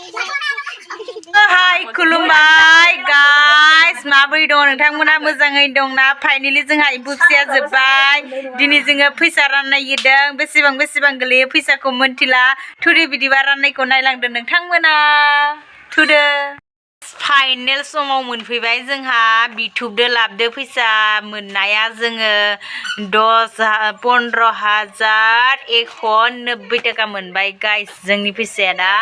Hai खुलुमबाय guys माबोरै दं नोंथांमोना मोजाङै दंना फाइनाली जोंहा एम्फौ फिसाया जोबबाय दिनै जोङो फैसा राननायदों बेसेबां गोलैयो फैसाखौ मोनथिला थुदो बिदिबा राननायखौ नायलांदो नोंथांमोना थुदो फाइनेल समाव मोनफैबाय जोंहा बिथुबदो लाबदो फैसा मोननाया जोङो 15,190 टाका मोनबाय गाइस जोंनि फैसाया दा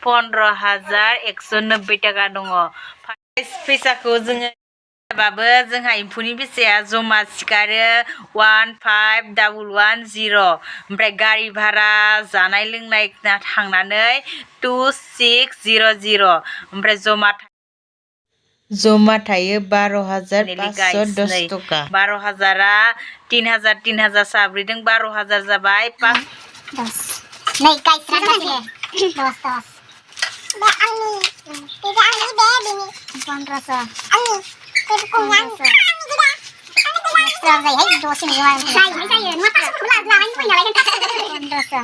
15,190 टाका दङ फैसाखौ जोङो बाबो जोंहा एम्फौनि फैसाया जमा सिखारो 15,110 ओमफ्राय गारि भारा जानाय लोंनाय थांनानै 2600 ओमफ्राय जमा थायो 12,510 टाका 12,000आ 3,000 साब्रैदों 12,000 जाबाय 5 नै गाइस रानगासिनो 10 आंनि बे बिनि 1500 आंनि बेखौनो जायो हाय दसे जायो नङा पासखौ लानानै फैनो नालाय 1500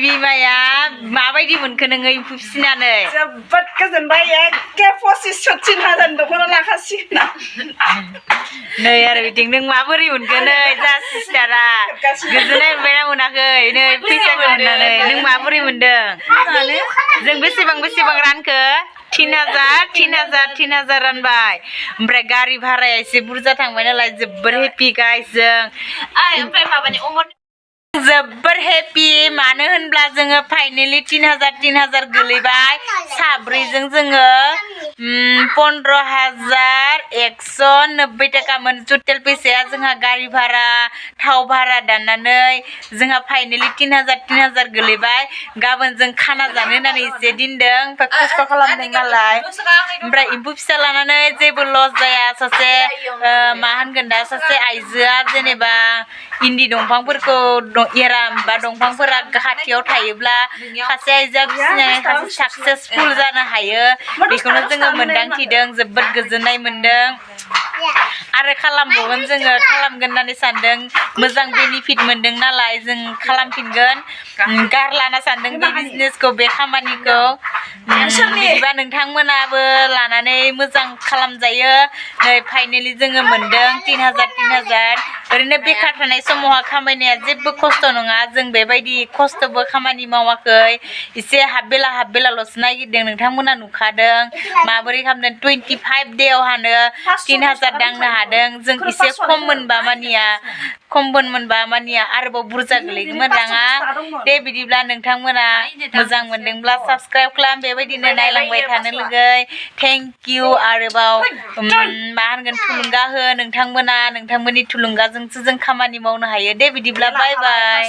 बिमाया माबायदि मोनखो नोङो एम्फौ फिसिनानै जोबोद गोजोनबाय एखे 25,000 दख'ना लाखासिगोन नै आरो बिथिं नों माबोरै मोनखो नै जा सिस्टारा गोजोननाय मोनबायना मोनाखै नै फैसाखौ मोननानै नों माबोरै मोनदों जों बेसेबां रानखो 3,000 रानबाय ओमफ्राय गारि भाराया एसे बुरजा थांबाय नालाय जोबोर हेपि गाइस जों ओमफ्राय माबानि जोबोर हेपि मानो होनब्ला जोङो फाइनाली 3,000 गोलैबाय साब्रैजों जोङो 15,190 टाका मोन टटेल फैसाया जोंहा गारि भारा थाव भारा दाननानै जोंहा फाइनाली 3,000 गोलैबाय गाबोन जों खाना जानो होननानै एसे दिनदों ओमफ्राय खस्थ' खालामदों नालाय ओमफ्राय एम्फौ फिसा लानानै जेबो लस जाया सासे मा होनगोन दा सासे आइजोआ जेनेबा इन्दि दंफांफोरखौ एरा बा दंफांफोरा खाथियाव थायोब्ला सासे आइजोआ फिसिनानै सासे साक्सेसफुल जानो हायो बेखौनो जोङो मोनदांथिदों जोबोद गोजोननाय मोनदों आरो खालामबावगोन जोङो खालामगोन होननानै सानदों मोजां बेनिफिट मोनदों नालाय जों खालामफिनगोन गारलाना सानदों बे बिजनेसखौ बे खामानिखौ बिदिबा नोंथांमोनाबो लानानै मोजां खालामजायो नै फाइनाली जोङो मोनदों 3,000 ओरैनो बेकार थानाय समावहा खामायनाया जेबो खस्थ' नङा जों बेबायदि खस्थ'बो खामानि मावाखै एसे हाब बेलाल'सो नागिरदों नोंथांमोना नुखादों माबोरै खालामदों 25 देयावहानो 3,000 दांनो हादों जों एसे खम मोनबा मानिया आरोबाव बुरजा गोलैगोमोन राङा दे बिदिब्ला नोंथांमोना मोजां मोनदोंब्ला साबस्क्राइब खालाम बेबायदिनो नायलांबाय थानो लुगै थेंक इउ आरोबाव मा होनगोन थुलुंगा हो नोंथांमोना नोंथांमोननि थुलुंगाजोंसो जों खामानि मावनो हायो दे बिदिब्ला बाय बाय